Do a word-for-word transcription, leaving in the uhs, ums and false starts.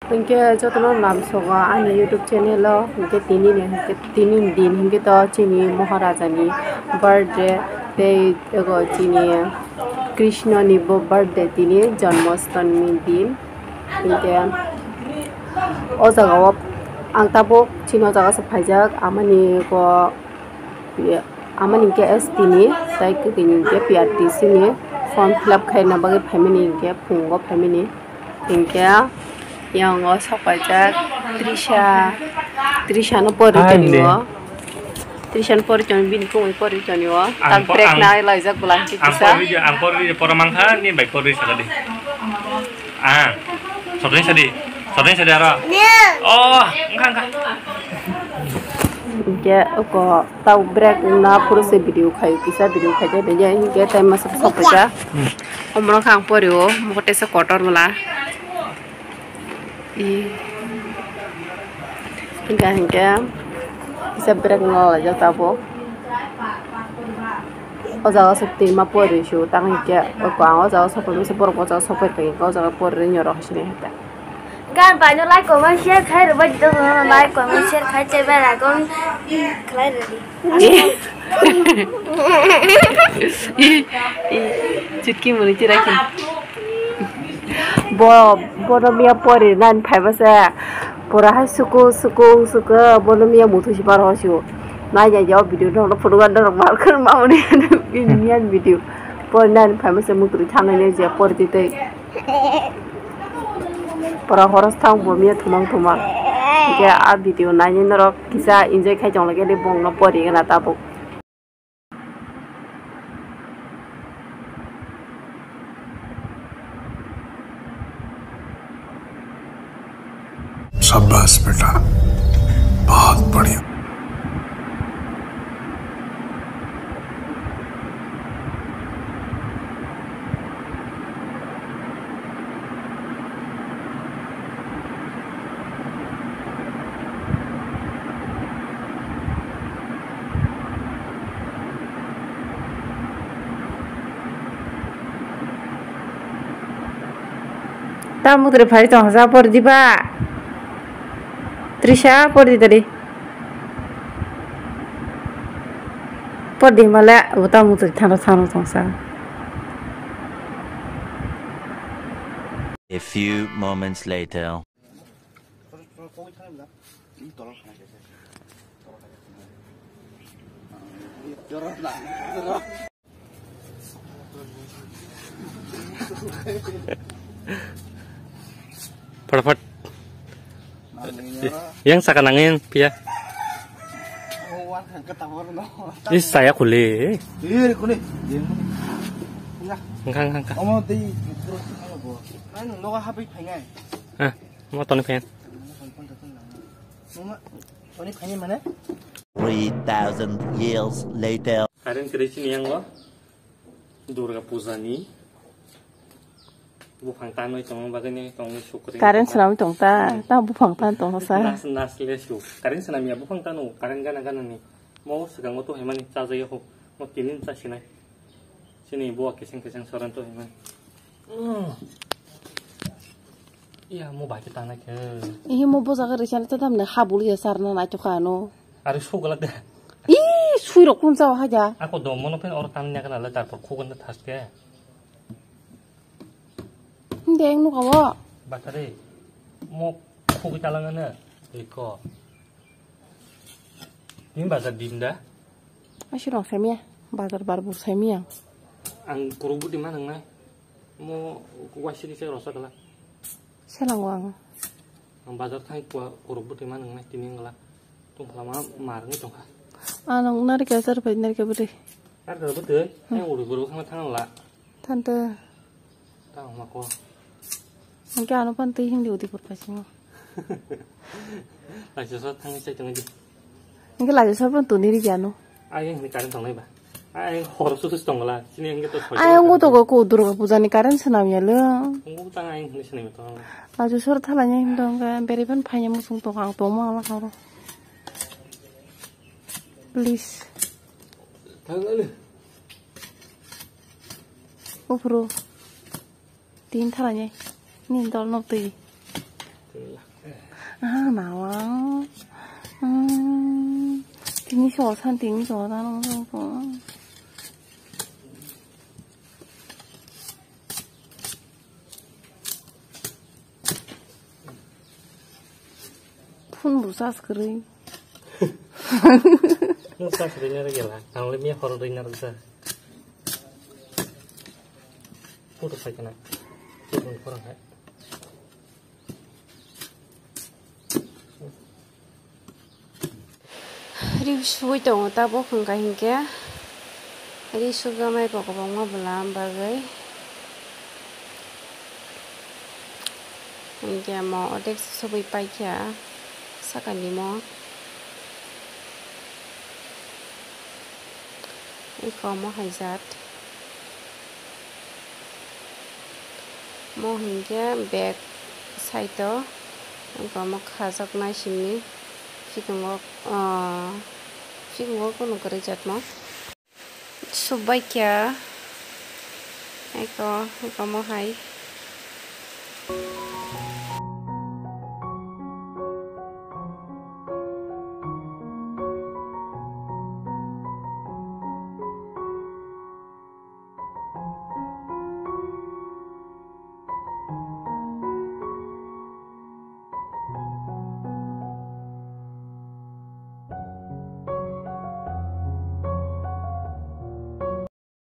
Hinkhe jotono lamsogo ani YouTube channel o, hinkhe tini ni, hinkhe tini ni din hinkhe to chini Maharaja ni birthday tei ego chini Krishna ni bo birthday tini Janmashtami din. Hinkhe o jaga o ang tabuk chini o jaga se phaijak, amani go amani hinkhe S T ni tei kwkwi ni hinkhe P R T C ni form fill up khaina bagwi phaimani hinkhe phungo phaimani. Hinkhe yang o sok paijak Trisha, Trisha no pori Hai tongo. Trisha no pori tongo, bini kungwi pori tongo. Ang Tang po-, break ang, nai laijak bwla hinkhe ang kisa. Pori di, ang pori di, pora mangkha, ni bai pori sala di. Ah, soteng sadi, soteng sadi aro. Oh, engkha, engkha. Hinkhe oko tau break na phuru se video khai, kisa video khai de, de, hinkhe tai masa sok paijak. Omorok ang pori o, mokotesa kotor bwla. I. Hinkhe hinkhe kisa break no laijak tabuk. O jaga se twima pori su tang hinkhe oko ang o jaga sok paijak, borok o jaga sok paijak, o jaga pori nyorok sini hinkhe. Gan bai no like, comment, share khai rwbai di, like, comment, share khai, tei bell icon khlai rwdi. Chutki muni chirakhi. Bo, bono miya pori nan phaiba se. Pura hai suku, suku, suku, bono miya muthu si bar ho su. Nai ya ya video no photo gan dor mar khar ma muni miya video. Pori nan phaiba se muthu thana ne je pori tei. Pura horos thang bo miya thumang thumang. Hinkhe a video naini norok kisa enjoy khai tong lage de bongno pori gana tabuk. शाबाश बेटा, बहुत बढ़िया। Tamo tere phai tong sa por di ba. Trisha por di tadi. Por di male, uta mutu thano thano tongsa. A few moments later. Photphot. Yang saka nangin pia. Is saya kuli. Engkang engkang. Omo tei. Ano noga hapai phainai. Ah, mo toni phen. Toni phainai mane? Three thousand years later. Current kwrwi chini yango Durga Puja ni buphang tanwi tongma bagwi ni tongwi sukri. Current swnamwi tong ta, ta buphang tan tong sa. Nas, nas le su. Current swnamya buphang tano, current gana gana ni. Mo swkango to hemani chajagya ho. Mo tinin cha sinai. Chini bo keseng keseng soran to hemani. Iya, mo bai ke tanai ke. Ihi mo bojaga risa ta tamne habul ya sarna nai to khano. Ari sugla de. Ih, sui rok kun chao haja. Ako do mono pen or tan nya kana le tarpor khugan da thaske. Deng nu kawo. Batare. Mo khugi talanga ne. Iko. Din bazar din da. Asi rong semia. Bazar bar bu semia. Ang kuru budi manang nai. Mo waisiri se rosa kala. Selang wang. Ang bazar thai kua kuruk bwtwi ma nwngnai tini wngla tongphla ma mar wngwi tongkha. Ano narikha sar pai narikha bwtwi. Narikha bwtwi? Hmm. Ang uri bwrwi khama thang la. Thante. Tang ma ko. Hingke ano pan twi himdi Udaipur pasingo. Laisasa thangwi chai tongwi di. Hingke laisasa pan tuni rikya no. Ayang ni current tongnai ba. Ayang hor susu tongla. Sini hingke to soi. Ayang go to go ko Durga Puja ni current swnam ya le. Ngu tang ayang ni sini to. Laisasa thala ni himdong ga beri pan phanya musung to kang to ma la karo. Please. Thang ale. Upro. Tin thala ni. Ni dol no twi. Ah, nawang. Hmm. Tini so san tini so ta nang so so. Phone bo charge kwrwi. Nung charge rwina rwgela, ang le miya horo rwina rwjak. Phone to sai kana. Phone khorang hai. Ri suwi tongo tabuk hwnkha hinkhe ri sukjaknai kok kwbangma bwla bagwi hinkhe omo odek subwi paikha sakani mo. Eko omo hai jat. Mo hinkhe back side o eko omo khajaknai simi phikungo, ah, phikungo kunu kwrwi jat mo. Subbai kha eko, eko omo hai.